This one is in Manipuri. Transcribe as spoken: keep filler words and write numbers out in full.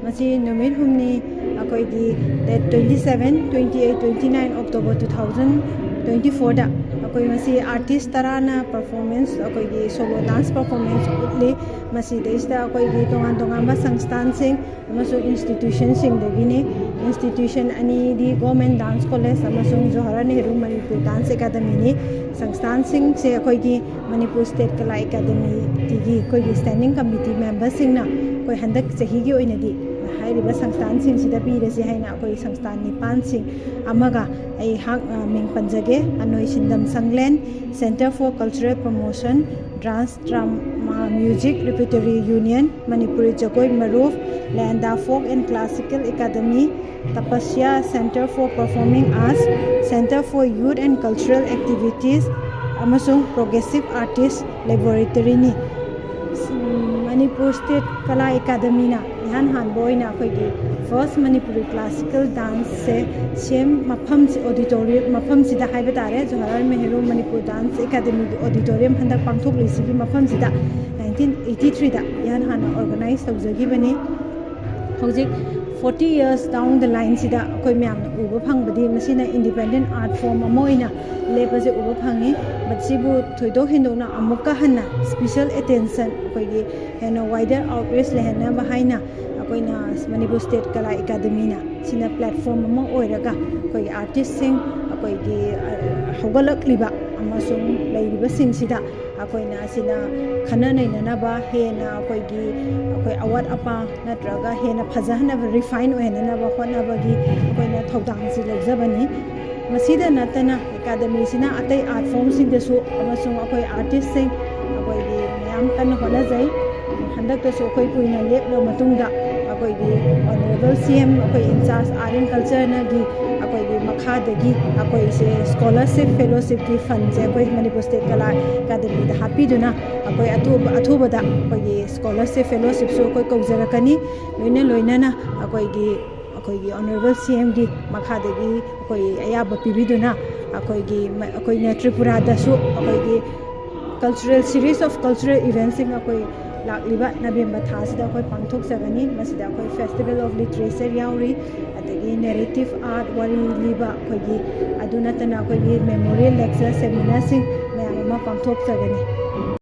ꯃꯁꯤ ꯅꯨꯃꯤꯠ ꯍꯨꯝꯅꯤ, ꯑꯩꯈꯣꯏꯒꯤ date twenty seven, twenty eight, twenty nine October two thousand twenty fourꯗ ꯑꯩꯈꯣꯏ ꯃꯁꯤ artist ꯇꯔꯥꯅ performance, ꯑꯩꯈꯣꯏꯒꯤ solo dance performance ꯎꯠꯂꯤ꯫ ꯃꯁꯤꯗꯩꯁꯤꯗ ꯑꯩꯈꯣꯏꯒꯤ ꯇꯣꯉꯥꯟ ꯇꯣꯉꯥꯟꯕ ꯁꯪꯁꯊꯥꯟꯁꯤꯡ ꯑꯃꯁꯨꯡ institutionꯁꯤꯡꯗꯒꯤꯅꯤ꯫ Institution ꯑꯅꯤꯗꯤ Government Dance College ꯑꯃꯁꯨꯡ ꯖꯋꯥꯍꯔꯂꯥꯜ ꯅꯦꯍꯔꯨ ꯃꯅꯤꯄꯨꯔ Dance Academyꯅꯤ꯫ ꯁꯪꯁꯊꯥꯟꯁꯤꯡꯁꯦ ꯑꯩꯈꯣꯏꯒꯤ ꯃꯅꯤꯄꯨꯔ State Kala Academyꯒꯤ ꯑꯩꯈꯣꯏꯒꯤ standing committee memberꯁꯤꯡꯅ ꯑꯩꯈꯣꯏ ꯍꯟꯗꯛ ꯆꯍꯤꯒꯤ ꯑꯣꯏꯅꯗꯤ ꯍꯥꯏꯔꯤꯕ ꯁꯪꯁꯊꯥꯟꯁꯤꯡꯁꯤꯗ ꯄꯤꯔꯁꯤ ꯍꯥꯏꯅ ꯑꯩꯈꯣꯏ ꯁꯪꯁꯊꯥꯟ ꯅꯤꯄꯥꯟꯁꯤꯡ ꯑꯃꯒ ꯑꯩꯍꯥꯛ, ꯑ, ꯃꯤꯡ ꯄꯟꯖꯒꯦ: ꯑꯅꯣꯏ ꯁꯤꯟꯗꯝ ꯁꯪꯂꯦꯟ, Centre for Cultural Promotion, Dance Drama Music Repertory Union, Manipuri ꯖꯒꯣꯏ ꯃꯔꯨꯞ, Layanda Folk and Classical Academy, Tapasya Centre for Performing Arts, Centre for Youth and Cultural Activities, ꯑꯃꯁꯨꯡ Progressive Artist Laboratoryꯅꯤ꯫ ꯎꯝ, ꯃꯅꯤꯄꯨꯔ State Kala Academyꯅ ꯏꯍꯥꯟ ꯍꯥꯟꯕ ꯑꯣꯏꯅ ꯑꯩꯈꯣꯏꯒꯤ first Manipuri classical danceꯁꯦ ꯁꯦꯝ ꯃꯐꯝꯁꯤ, auditorium ꯃꯐꯝꯁꯤꯗ ꯍꯥꯏꯕ ꯇꯥꯔꯦ, ꯖꯋꯥꯍꯔꯂꯥꯜ ꯅꯦꯍꯔꯨ ꯃꯅꯤꯄꯨꯔ Dance Academyꯒꯤ auditorium ꯍꯟꯗꯛ ꯄꯥꯡꯊꯣꯛꯂꯤꯁꯤꯒꯤ ꯃꯐꯝꯁꯤꯗ nineteen eighty threeꯗ ꯏꯍꯥꯟ ꯍꯥꯟꯅ organize ꯇꯧꯖꯈꯤꯕꯅꯤ꯫ ꯍꯧꯖꯤꯛ forty years down the lineꯁꯤꯗ ꯑꯩꯈꯣꯏ ꯃꯌꯥꯝꯅ ꯎꯕ ꯐꯪꯕꯗꯤ ꯃꯁꯤꯅ independent art form ꯑꯃ ꯑꯣꯏꯅ ꯂꯦꯞꯄꯁꯦ ꯎꯕ ꯐꯪꯉꯤ꯫ ꯃꯁꯤꯕꯨ ꯊꯣꯏꯗꯣꯛ ꯍꯦꯟꯗꯣꯛꯅ ꯑꯃꯨꯛꯀ ꯍꯟꯅ special attention, ꯑꯩꯈꯣꯏꯒꯤ ꯍꯦꯟꯅ wider outreach ꯂꯩꯍꯟꯅꯕ ꯍꯥꯏꯅ ꯑꯩꯈꯣꯏꯅ ꯃꯅꯤꯄꯨꯔ State Kala Academyꯅ ꯁꯤꯅ platform ꯑꯃ ꯑꯣꯏꯔꯒ ꯑꯩꯈꯣꯏꯒꯤ artistꯁꯤꯡ, ꯑꯩꯈꯣꯏꯒꯤ, ꯑ, ꯍꯧꯒꯠꯂꯛꯂꯤꯕ ꯑꯃꯁꯨꯡ ꯂꯩꯔꯤꯕꯁꯤꯡꯁꯤꯗ ꯑꯩꯈꯣꯏꯅ ꯁꯤꯅ ꯈꯟꯅ ꯅꯩꯅꯅꯕ, ꯍꯦꯟꯅ ꯑꯩꯈꯣꯏꯒꯤ, ꯑꯩꯈꯣꯏ ꯑꯋꯥꯠ ꯑꯄꯥ ꯅꯠꯇ꯭ꯔꯒ ꯍꯦꯟꯅ ꯐꯖꯍꯟꯅꯕ, refine ꯑꯣꯏꯍꯟꯅꯕ ꯍꯣꯠꯅꯕꯒꯤ ꯑꯩꯈꯣꯏꯅ ꯊꯧꯗꯥꯡꯁꯤ ꯂꯧꯖꯕꯅꯤ꯫ ꯃꯁꯤꯗ ꯅꯠꯇꯅ Academyꯁꯤꯅ ꯑꯇꯩ art formꯁꯤꯡꯗꯁꯨ ꯑꯃꯁꯨꯡ ꯑꯩꯈꯣꯏ artistꯁꯤꯡ ꯑꯩꯈꯣꯏꯒꯤ ꯃꯌꯥꯝ ꯀꯟꯅ ꯍꯣꯠꯅꯖꯩ꯫ ꯍꯟꯗꯛꯇꯁꯨ ꯑꯩꯈꯣꯏ ꯀꯨꯏꯅ ꯂꯦꯞꯂꯕ ꯃꯇꯨꯡꯗ ꯑꯩꯈꯣꯏꯒꯤ Honourable C M, ꯑꯩꯈꯣꯏ in charge Art and Cultureꯅꯒꯤ ꯑꯩꯈꯣꯏꯒꯤ ꯃꯈꯥꯗꯒꯤ ꯑꯩꯈꯣꯏꯁꯦ scholarship fellowshipꯀꯤ fundꯁꯦ ꯑꯩꯈꯣꯏ ꯃꯅꯤꯄꯨꯔ State Kala Academyꯗ ꯍꯥꯞꯄꯤꯗꯨꯅ ꯑꯩꯈꯣꯏ ꯑꯊꯨꯕ, ꯑꯊꯨꯕꯗ ꯑꯩꯈꯣꯏꯒꯤ scholarship fellowshipꯁꯨ ꯑꯩꯈꯣꯏ ꯀꯧꯖꯔꯛꯀꯅꯤ꯫ ꯂꯣꯏꯅ ꯂꯣꯏꯅꯅ ꯑꯩꯈꯣꯏꯒꯤ, ꯑꯩꯈꯣꯏꯒꯤ Honourable C Mꯒꯤ ꯃꯈꯥꯗꯒꯤ ꯑꯩꯈꯣꯏ ꯑꯌꯥꯕ ꯄꯤꯕꯤꯗꯨꯅ ꯑꯩꯈꯣꯏꯒꯤ ꯃ-, ꯑꯩꯈꯣꯏꯅ ꯇ꯭ꯔꯤꯄꯨꯔꯥꯗꯁꯨ ꯑꯩꯈꯣꯏꯒꯤ cultural, series of cultural eventsꯁꯤꯡ ꯑꯩꯈꯣꯏ ꯂꯥꯛꯂꯤꯕ ꯅꯕꯦꯝꯕꯔ ꯊꯥꯁꯤꯗ ꯑꯩꯈꯣꯏ ꯄꯥꯡꯊꯣꯛꯆꯒꯅꯤ꯫ ꯃꯁꯤꯗ ꯑꯩꯈꯣꯏ Festival of Literature ꯌꯥꯎꯔꯤ, ꯑꯗꯒꯤ Narrative Art, ꯋꯥꯔꯤ ꯂꯤꯕ ꯑꯩꯈꯣꯏꯒꯤ, ꯑꯗꯨ ꯅꯠꯇꯅ ꯑꯩꯈꯣꯏꯒꯤ Memorial Lecture, Seminarꯁꯤꯡ ꯃꯌꯥꯝ ꯑꯃ ꯄꯥꯡꯊꯣꯛꯆꯒꯅꯤ꯫